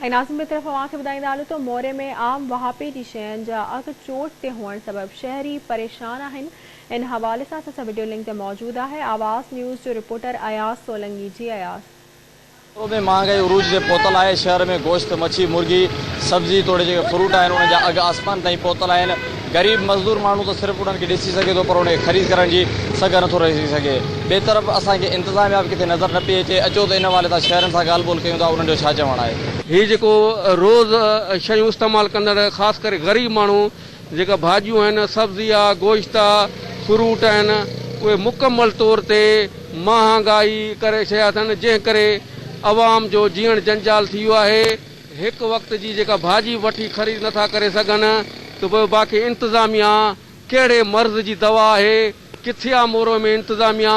۽ ناظرين ٻئي طرف اوهان کي ٻڌائيندا هلون ته موري ۾ عام واهپي جي شين جا اگهه چوٽ تي هئڻ سبب شهري پريشان آهن ان حوالي سان اسان سان وڊيو لنڪ تي موجود آهي آواز نيوز جو رپورٽر اياز سولنگي جي اياز. مورو ۾ مهانگائي عروج تي پهتل آهي، شهر ۾ گوشت، مڇي، مرغي، سبزي توڙي جيڪي فروٽ آهن انهن جا اگهه آسمان تائين پهتل آهن، غريب مزدور ماڻهو ته صرف انهن کي ڏسي سگهي ٿو پر ان کي خريد ڪرڻ جي سگهه نٿو رهجي سگهي. ٻئي طرف اسان کي انتظاميا به ڪٿي نظر نه پئي اچي. اچو ته ان حوالي سان شهرين سان ڳالهه ٻولهه ڪيون ٿا انهن جو ڇا چوڻ آهي. هي جيڪو روز شيون استعمال ڪندڙ خاص ڪري غريب ماڻهو جيڪا ڀاڄيون آهن، سبزي آ، گوشت آ، فروٽ آهن اهي مڪمل طور تي مهانگائي ڪري ڇڏيا اٿن جنهن ڪري عوام جو جيئڻ جنجال ٿي ويو آهي. هڪ وقت جي جيڪا ڀاڄي وٺي خريد نٿا ڪري سگهن ته پوء باقي انتظاميا ڪهڙي مرض جي دوا آهي، ڪٿي آ مورو ۾ انتظاميا،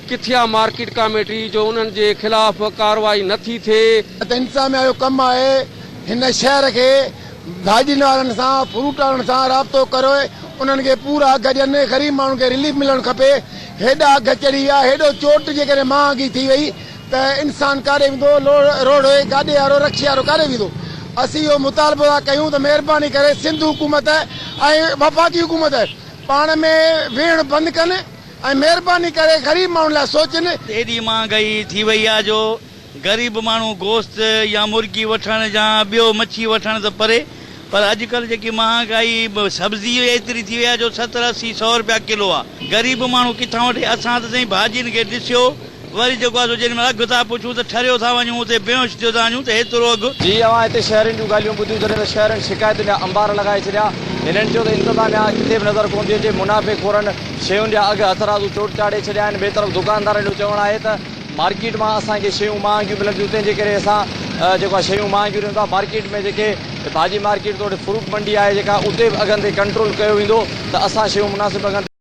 ڪٿي آ مارڪيٽ ڪاميٽي جو انهن جي خلاف ڪارروائي نٿي ٿئي. ته انتظاميا جو ڪم آهي هن شهر کي ڀاڄين وارن سان فروٽ وارن سان رابطو ڪري انهن کي پورا اگهه ڏين غريب ماڻهن کي رليف ملڻ کپي هيڏا اگهه چڙهي ويا هيڏو چوٽ جيڪڏهن مهانگي ٿي وئي ته انسان ڪاڏي ويندو، روڙي، گاڏي وارو، رڪشي وارو ڪاڏي ويندو؟ اسين اهو مطالبو ٿا ڪيون ته مهرباني ڪري سنڌ حڪومت ۽ وفاقي حڪومت پاڻ ۾ ويهڻ بند ڪن ۽ مهرباني ڪري غريب ماڻهن لاء سوچن. ايڏي مهانگائي ٿي وئي آهي جو غريب ماڻهو گوشت يا مرغي وٺڻ يا ٻيو مڇي وٺڻ ته پري پر اڄڪلهه جيڪي مهانگائي سبزي ايتري ٿي وئي آهي جو ستر 80 سو رپيا ڪلو آهي غريب ماڻهو ڪٿان وٺي اسان ته سائين ڀاڄين کي ڏسيو وري جيڪو آهي سو جيڏي مهل اگهه ٿا پڇون ته ٺريو ٿا وڃون اتي بيهوش ٿيو ٿا وڃون ته هيترو اگهه. جي اوهان هتي شهرين جون ڳالهيون ٻڌيون جڏهن ته شهرين شڪايتن جا انبار لڳائي ڇڏيا هنن چيو ته انتظاميا ڪٿي به نظر ڪونه ٿي اچي منافعي خورن شين جا اگهه هٿرادو چوٽ چاڙهي ڇڏيا آهن ٻئي طرف دڪاندارن جو چوڻ آهي ته مارڪيٽ مان اسان کي شيون مهانگيون ملن ٿيون تنهن جي ڪري اسان جيڪو آهي شيون مهانگيون ڏيون ٿا مارڪيٽ ۾ جيڪي ڀاڄي مارڪيٽ توڙي فروٽ منڊي آهي جيڪا اتي به اگهن تي ڪنٽرول ڪيو ويندو ته اسان شيون مناسب اگهن تي.